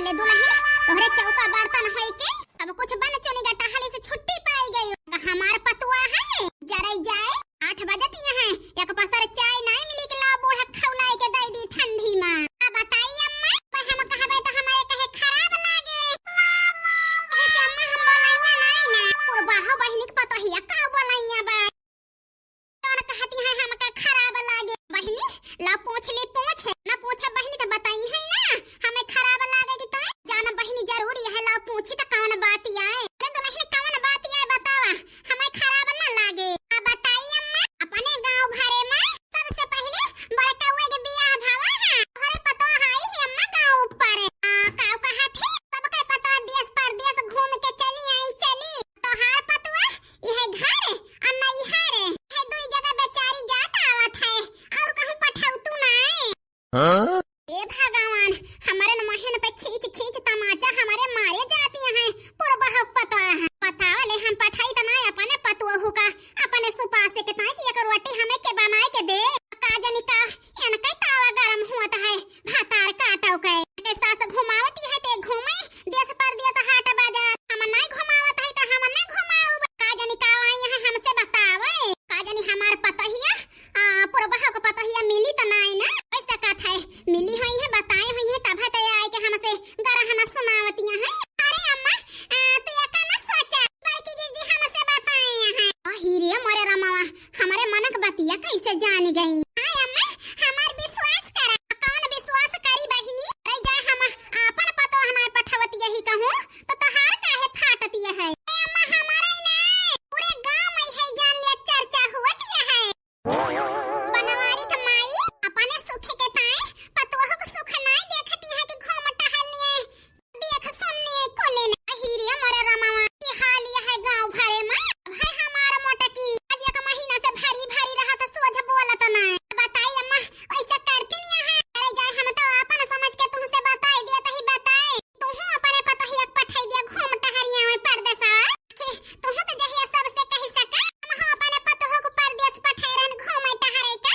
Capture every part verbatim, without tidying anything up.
ले दुलहिन, तोहरे चौका बर्तन होई के अब कुछ बन चुनी गा, टहली से छुट्टी पाई गई। हमार पतुआ है, जरई जाए, आठ बजत यहाँ है, एक पसर चाय नाई मिली कि लाओ बूढ़ा खौलाई के दई दी ठंडी मा। का बताई अम्मा, पर हम कहबे तो हमारे कहे खराब लागे। एहे से अम्मा हम बोलैया नाई ना, और बाहो बहिनी के पतोहिया का बोलैया बा। कौन कहती है हमका खराब लागे? बहिनी, ला पूछ ली पूछ, ना पूछा बहिनी तो बताई है ना, हमें खराब लागे कि तोय जाना बहिनी जरूरी है, ला पूछी तो कौन बात आए। अरे दुलहिन कौन बात आए बतावा, हमें खराब ना लागे। आ बताई अम्मा, अपने गाँव घरे में सबसे पहिले बड़कउए के बियाह भवा है। तोहरे पतोह आई है अम्मा गाँव ऊपर। आ, काऊ कहत है, सबके पतोह देश परदेश घूम के चली आई चली। तोहार पतोह इहे घर आ नैहर, इहे दुई जगह बेचारी जात आवत है, और कहूँ पठौतू नाय। हाँ? ए भगवान, हमरे नमहिन पे खींच खींच तमाचा हमरे मारे जाती हैं। पुरबा हो पता है, बतावा ले हम पठाई त ना अपने पतोहू का, अपने सुपासे के ताई कि एक रोटी हमें के बनाए के दे। का जानी का, इनके तावा गरम होत है, भातार काटो के। के सास घुमावती है ते घूमे, देश परदेश हाट बाजार। हम नहीं घुमावत है त हम नहीं घुमाऊ। का जानी का आई है हमसे बतावे। का जानी हमार पतोहिया आ, पुरबहा के पतोहिया मिली त नाई ना? कैसे कहत है, मिली होई है, बताए होई है, तब है तो आए के हमसे गरहना सुनावतिया है। अरे अम्मा, आ, तू एका ना सोचा, बड़की जीजी हमसे बताए हैं। अही रे मोरे रमवा, हमरे मनक बतिया कैसे जानी गई? हाँ अम्मा, हमार विश्वास करा। कौन विश्वास करी बहिनी? अरे जा हम आपन पतोह ना पठवत यही कहूँ, तो तोहार काहे फाटतिया है? ए अम्मा, हमारा ही ना, पूरे गांव में है जान लिया, चर्चा हुआ दिया है। बनवारी के माई अपने सुख के ताई पतोह के सुख नाई देखती है कि घूम टहल लिए, देख सुन लिए कोले ने। अही रे मोरे रमवा, की हाल यह है गाँव भरे में। भाई हमार मोटकी आज एक महीना से भरी भरी रहत, सोझ बोलत ना। बताई अम्मा, ऐसा करती नहीं है। अरे जाए हम तो अपन समझ के तुमसे बताई दिया, तही बताए। तुहू अपने पतोहिया के पठाई दिया घूम टहरिया में परदेसा। कि तुहू तो जहिया सबसे कही सका, हम अपने पतोह को परदेस पठाए रहन घूमे टहरे का।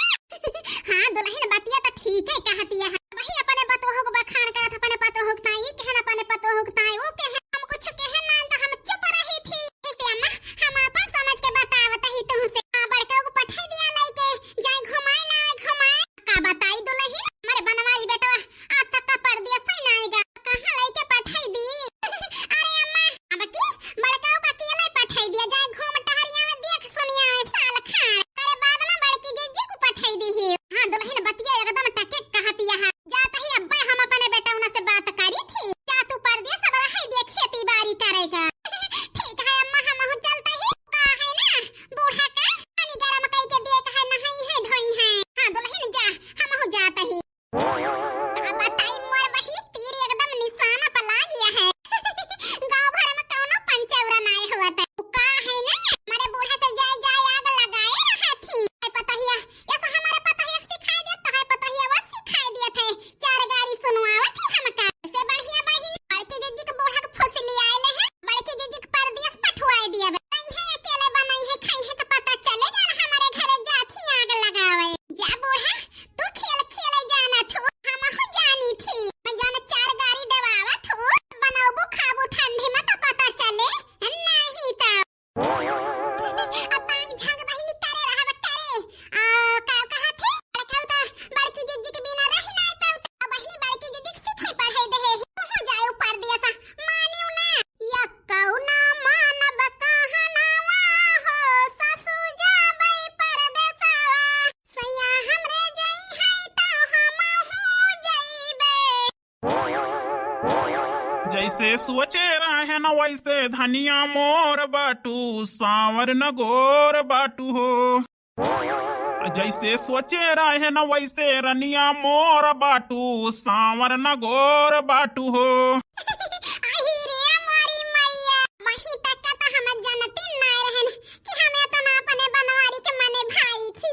हाँ दुलहिन, बतिया तो ठीक है कहतिया है। वही अपने पतोह को बखान करत, अपने पतोह के ताई कहन, अपने पतोह के ताई वो कहन, हम कुछ कहन ना तो हम चुप रही थी। इसे अम्मा, हम अपन समझ के बतावत ही तुमसे। हाँ, बड़के को पठाई दिया लइके, जाए घुमाए लावे घुमाए। का बताई दुलहिन, हमारे बनवारी बेटवा आज तक का परदेस ही ना आएगा, कहाँ लइके पठाई दी? अरे अम्मा, अब की बड़काऊ का अकेले पठाई दिया जाए, घूम टहरिया में देख सुनिया है साल खान। अरे बाद में बड़की जीजी को पठाई दी ही। हाँ दुलहिन, बतिया एकदम टके कहतिया है। जात ही अब्बे हम अपने बेटौना से बात करी थी, जा तू परदेस अब रहे दे खेती बाड़ी करेगा। ठीक है अम्मा, हम हूँ चलते ही। का है ना, बूढ़ा का पानी गरम कई के दिए, कहे नहाई है धोई है। हाँ दुलहिन जा, हम हूँ जात ही। का बताई मोर बहिनी, तीर एकदम निशाना पर लाग गया है। गाँव भर में कौनो पंचौरा नाय हुआ था। उ का है ना, हमारे बूढ़ा से जाए जाए आग लगाए रहा थी। ए पतोहिया, ऐसा हमारे पतोहिया सिखाई देत तो है, पतोहिया वो सिखाई दिए थे। चार गारी सुनवावत थी हमका। ऐसे बढ़िया बहिनी, बड़की जीजी के बूढ़ा के फुसलियाए ले है, बड़की जीजी के परदेस पठवाए दिया बे। नहीं है अकेले बनाई है, खाई है तो पता चले जान हमारे घरे जात ही आग लगावे। जा बूढ़ा, तू खेल खेले जाना थू, हमहू जानी थी। मैं जाने चार गारी देवावा थू, बनाबू खाबू ठंडी में तो पता चले, नहीं तो। अब पाँच झाग बहिनी करे रहा बट्टा रे। आ, का कहा थे? बड़काऊ तो बड़की जीजी के बिना रही ना पाऊ। अब बहिनी बड़की जीजी के सीखे पढ़े दे है। तू जाए ऊपर दिया सा, मानियो ना। या कौना मानब कहनावा हो, सासू जाबै परदेसवा, सैया हमरे जइहैं त हमहूँ जइबे। जैसे सोचे रहन वैसे धनिया मोर बाटू, साँवर न गोर बाटू हो। जैसे सोचे रहन वैसे रनिया मोर बाटू, साँवर न गोर बाटू हो। अही रे मोरी मैया, वही तक का तो हम जनती ना रहन कि हम इतना अपने बनवारी के मने भाई थी।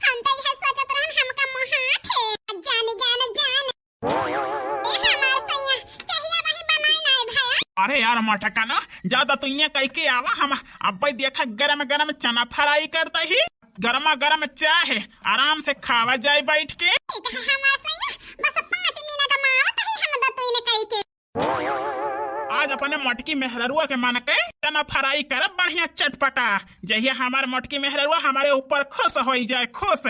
हम तो यह सोचत रहन हमका मोहा थे, जान ज्ञान जान। ए हमार सैया, चहिया वही बनाई ना भया। अरे यार मटका ना, ज्यादा तू ये कह के आवा, हम अब्बे देखा गरम गरम चना फ्राई करता ही, गरमा गरम चाय है, आराम से खावा जाए बैठ के। ठीक है हमार सैया, बस पाँच मिनट में आवत ही हम दतुई ने कह के। अपने मोटकी मेहररुआ के मन के चना फ्राई करब बढ़िया चटपटा, जहिया हमार मोटकी मेहररुआ हमरे ऊपर खुश होइ जाए, खुश।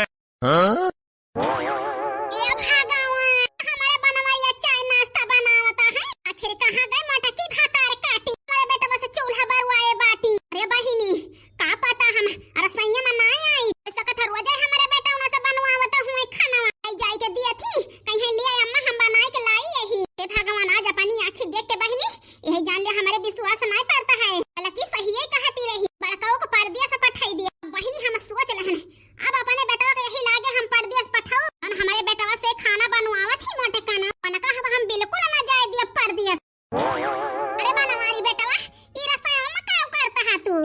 हाँ? ए भगवान, हमरे बनवरिया चाय नाश्ता बनावत है, आखिर कहाँ गए मोटकी भातार काटी? हमरे बेटवा से चूल्हा बरुआए बाटी। अरे बहिनी, का पता हम रसोइया में ना आई। ऐसा कथा रोजे हमरे बेटवा से बनवावत हुए खाना। आई जाई के दिया थी, कहीं लिया अम्मा हम बनाई के लाई यही। हे भगवान, आज अपनी आँखी देख के बहिनी, यही जान ले हमरे विश्वास नहीं पड़ता है। हालांकि सही ही कहती रही, बड़काऊ को परदेस पठाई दिया। बहिनी हम सोच लेहन, अब अपने बेटवा के यही लागे हम परदेस पठाऊ, और हमरे बेटवा से खाना बनवावत ही मोटका ना, उनका हम, हम बिल्कुल ना जाए दिया परदेस। अरे बनवारी बेटवा, ई रसोई में का करता है तू?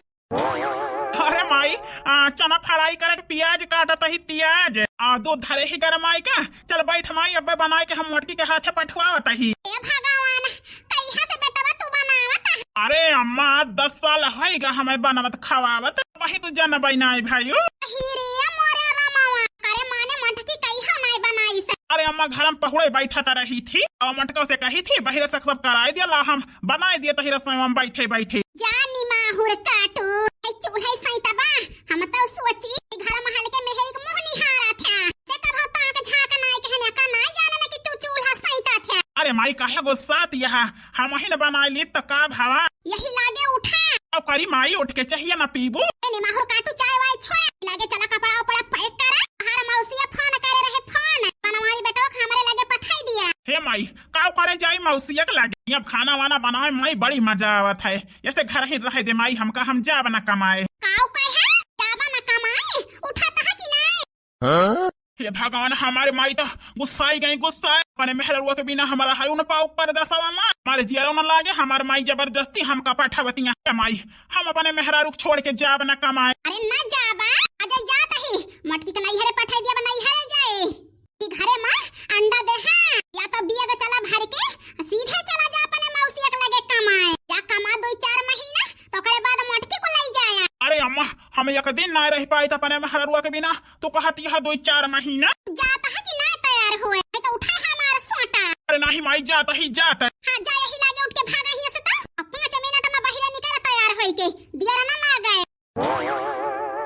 अरे माई, आ, चना फ्राई करे के प्याज काटत ही, प्याज। आ, दूध धरे ही गरमाई का। चल बैठ माई, अब्बे बनाई के हम मोटकी के हाथे पठवावत ही। ए भगवान, कहिया से बेटवा तू बनावत है? अरे अम्मा, दस साल होइगा हमें बनावत खवावत, वही तू जनबै नाई भाई। अही रे मोरे रमावा, करे माने मोटकी कहिया नाई बनाई से? अरे अम्मा, घर में पहुड़े बैठत रही थी और मोटका से कही थी, बहिरे से सब कराई दिया, ला हम बनाई दिए तही रसोई में बैठे बैठे। जा निमाहुर काटू, ए चूल्हे सैता बा, हम तो सोची कि घर महल के मेहरी के मुँह निहारा था। से कभो ताक झाँक नाई कहने का नाई जाने न कि तू चूल्हा सैता था। अरे माई, काहे गुस्सात यहाँ? हम ही न बनाई ली तो का भावा? यही लागे उठा। अब करी माई उठ के चाहिए ना पीबू? ए निमाहुर काटू, चाय वाय छोड़, लागे चला कपड़ा उपड़ा पैक कर। हर मौसिया फोन करे रहे फोन, बनवारी बेटवा के हमरे लगे पठाई दिया। हे माई, काव करे जाई मौसिया के लगे? अब खाना वाना बनावे में बड़ी मजा आवत है। ऐसे घर ही रहे दे माई, हमका हम जाब ना कमाए। काव कहे? जाबा ना कमाए? उठाता है कि नहीं? हाँ? हे भगवान, हमारे माई तो गुस्साई गई, गुस्सा। अपने मेहररुआ के बिना हमारा हाय उन पाऊ परदेसवा में। हमारे जियरो न लागे, हमार माई जबरदस्ती हमका पठावतिया। हे माई, हम अपने मेहरारू के छोड़ के जाब ना कमाए। अरे ना जाबा, अजय जात ही। मोटकी के नैहरे पठाई दिया, नैहरे जाए। कि घरे में अंडा दे, हाँ, या तो बिया के चला भर के सीधे चला जा अपने मौसिया के लगे कमाए। जा कमा दो चार महीना, तो ओकरे बाद मोटकी को ले जाया। अरे अम्मा, हम एक दिन ना रह पाई त अपने मेहररुआ के बिना, तू कहत यह दो चार महीना। जात है कि ना तैयार हुए, नहीं तो उठा हमार सोटा। अरे नहीं माई, जात ही जात। हाँ, जा यही लागे उठ के भागा हियां से तो। अब पाँच मिनट में बहिरे निकल तैयार होई के, दियर ना लागे।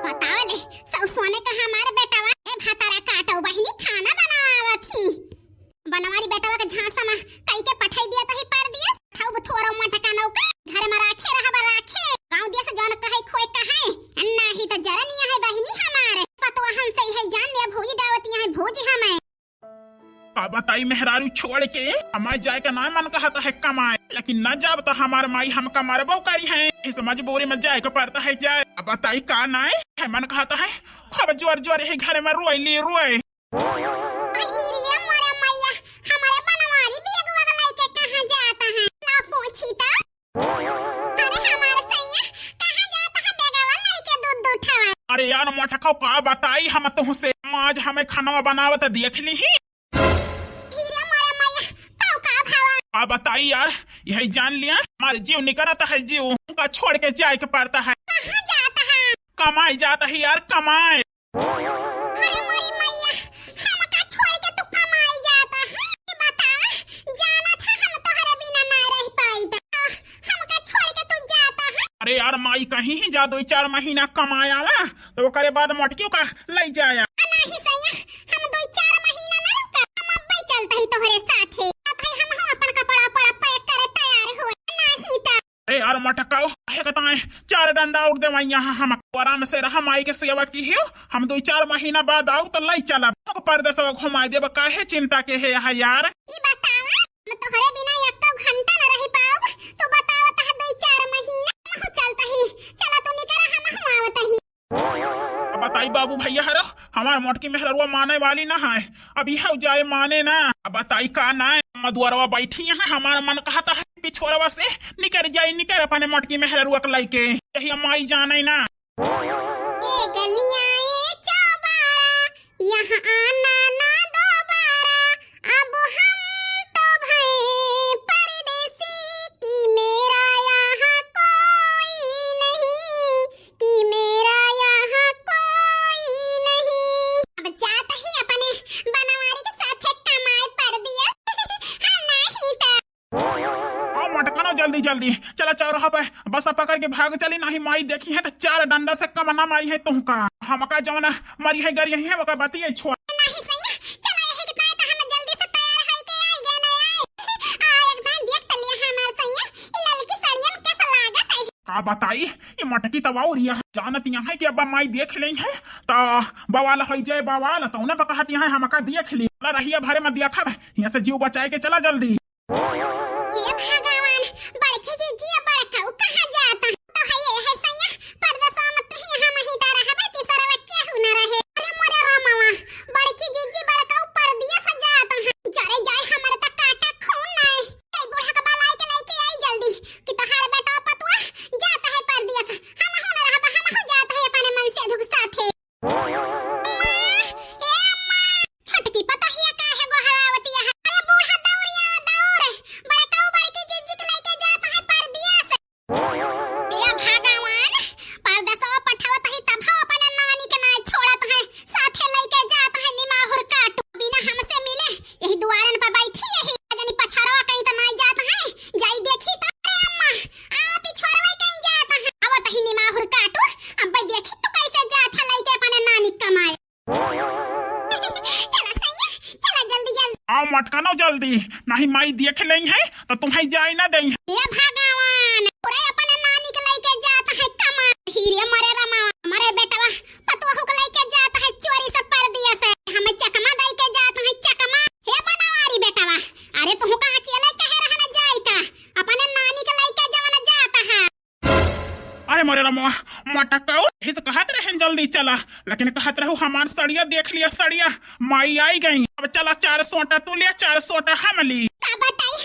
बताओ ले, सौ सोने का हमार बेटवा, ए भातारा काटो बहिनी खाना बनावत ही। बनवारी बेटवा के झांसा में कई के पठाई दिया तही पर दिया, खाऊ थोड़ा मोटा कानौ का, घर में राखे रहबा राखे, गाँव दिया से जौन कहे खोए कहे, नाही तो जरनिया है बहिनी हमारे, पतवा हमसे है जान लिया भूजी डावतिया है भूजी हमें। का बताई मेहरारू छोड़ के, हमारे जाए का ना मन कहता है कमाए, लेकिन न जाब तो हमार माई हमका मरबो करी है, इस मजबूरी में जाए के पड़ता है जाए। अब बताई का नाय है मन कहता है, खूब जोर जोर यही घर में रोए ली रोए। अही रे मोरे मैया, हमारे बनवारी बेगवा के लइके कहाँ जाता है? ला पूछी तो। अरे हमारे सैया, कहाँ जाता है बेगवा लइके दू दू ठवा? अरे यार मोटका का बताई हम तुमसे, आज हमें खाना बनावत देख ली ही। अही रे मोरे मैया, तो का भवा? का बताई यार, यही जान लिया, हमारे जीव निकलता है जीव, उनका छोड़ के जाए के पड़ता है। कहाँ जाता है? कमाए जाता है यार, कमाए। अरे मोरी मैया, हमका छोड़ के तू कमाई जाता है? ई बता, जाना था हम तोहरे बिना ना रह पाई त। हमका छोड़ के तू जाता है? अरे यार माई, कहीं ही जा दो चार महीना कमाए आवा, तो ओकरे बाद मोटकियों का ले जाया। आ नाही सैया, हम दो चार महीना ना रुका, हम अब्बे चलता ही तोहरे साथे। अब भाई हम हो अपन कपड़ा उपड़ा पैक करे तैयार हुए, नाही त अरे यार मटकाओ, काहे कहता है, चार डंडा उड़ देवा यहाँ हम। आराम से रहा, माई के सेवा की हो, हम दो चार महीना बाद आओ तो लई चलब। परदेसवा घुमाई देब, काहे चिंता के है यहाँ यार? ई बतावा, हम तोहरे बिना एको घंटा न रह पाउब, तू बतावा तह दो चार महीना, हम चलता ही, चला तू निकल, हम आवत ही। अब बताई बाबू भैया हरो, हमार मोटकी मेहररुआ माने वाली ना है, अब यह जाए माने ना। अब बताई का ना है, हम दुआरवा बैठी यहाँ, हमार मन कहता है पिछोरवा से निकर जाई, निकर अपने मोटकी मेहररुआ के लइके, यही माई जाने ना। ए गलिया ए चौबारा, यहाँ आना ना दोबारा, अब हम तो भए परदेसी कि मेरा यहाँ कोई नहीं, कि मेरा यहाँ कोई नहीं। अब जात ही अपने बनवारी के साथे कमाए परदेस। हाँ, नहीं त। आ मटकनो जल्दी जल्दी चला चौराहा पे बस पकड़ के भाग चली, नहीं माई देखिहैं तो चार डंडा से कम ना मारिहैं तुहका। हमका जौन मरिहैं गरिहैं ओका बतिये छोड़। नहीं सैया, चला यही के पाए तो हम जल्दी से तैयार होई के आई गए ना आई। आ एक बार देख तो लिया हमार सैया, ई ललकी साड़िया में कैसा लागत है। का बताई, ई मटकी तब और यह जानत यहाँ है कि अब माई देख लेइहैं तो बवाल होई जाए बवाल, तो उन्हें कहत यहाँ हमका देख ली। चला रहिया भरे में देखब, यहाँ से जीव बचाए के चला जल्दी। हे भगवान, बड़की जीजी या बड़काऊ कहाँ जाता? तो है ये है सैया, परदेसवा में तो ही हम ही दा रहबे, तीसरा केहू ना रहे। अरे मोरे रामवा, बड़की जीजी बड़काऊ परदेस जाता है। जरे जाए हमारे तो काटा खून नाय। ए बूढ़ा के बलाई के लेके आई जल्दी, कि तोहार बेटा पतुआ जाता है परदेस। हम हो ना रहबे, हम हो जाता है अपने मन से दुख साथे। अम्मा, ए अम्मा, छोटकी पतोहिया काहे गोहरावतिया है? अरे बूढ़ा दौड़िया दौड़, बड़काऊ बड़की जीजी के लेके जात है परदेस। ए भगवान, परदेसवा पठावत ही तब हम अपने नानी के ना छोड़त है, साथे लेके जात है निमाहुर काटू। बिना हमसे मिले यही दुआरन पर बैठी यही जनी पछरवा कहीं तो नाई जात है, जाई देखी तो। अरे अम्मा, आ पिछोरवा कहीं जात है, अब तही निमाहुर काटू, अब देखी तू कैसे जात है लेके अपने नानी कमाए। चला सैया, चला जल्दी जल्दी। आओ मटकनो जल्दी, नहीं माई देख लेइहैं तो तुम्हें जाए ना देइहैं। हे भगवान, पूरे अपने नानी के लेके जात है कमा। हीरे मरे रमा, मरे बेटवा, पतोहू के लेके जात है चोरी से परदेस। हम चकमा दई के जात है चकमा। हे बनवारी बेटवा, अरे तुहका अकेले कहे रहना जाए का? अपने नानी के लेके जवन जात है। अरे मोरे रमवा, मटकाऊ, हिस कहत रहन जल्दी चला, लेकिन कहत रहू हमार सड़िया देख लिया, सड़िया माई आई गई। अब चला चार सोटा तू लिया, चार सोटा हम ली। का बताई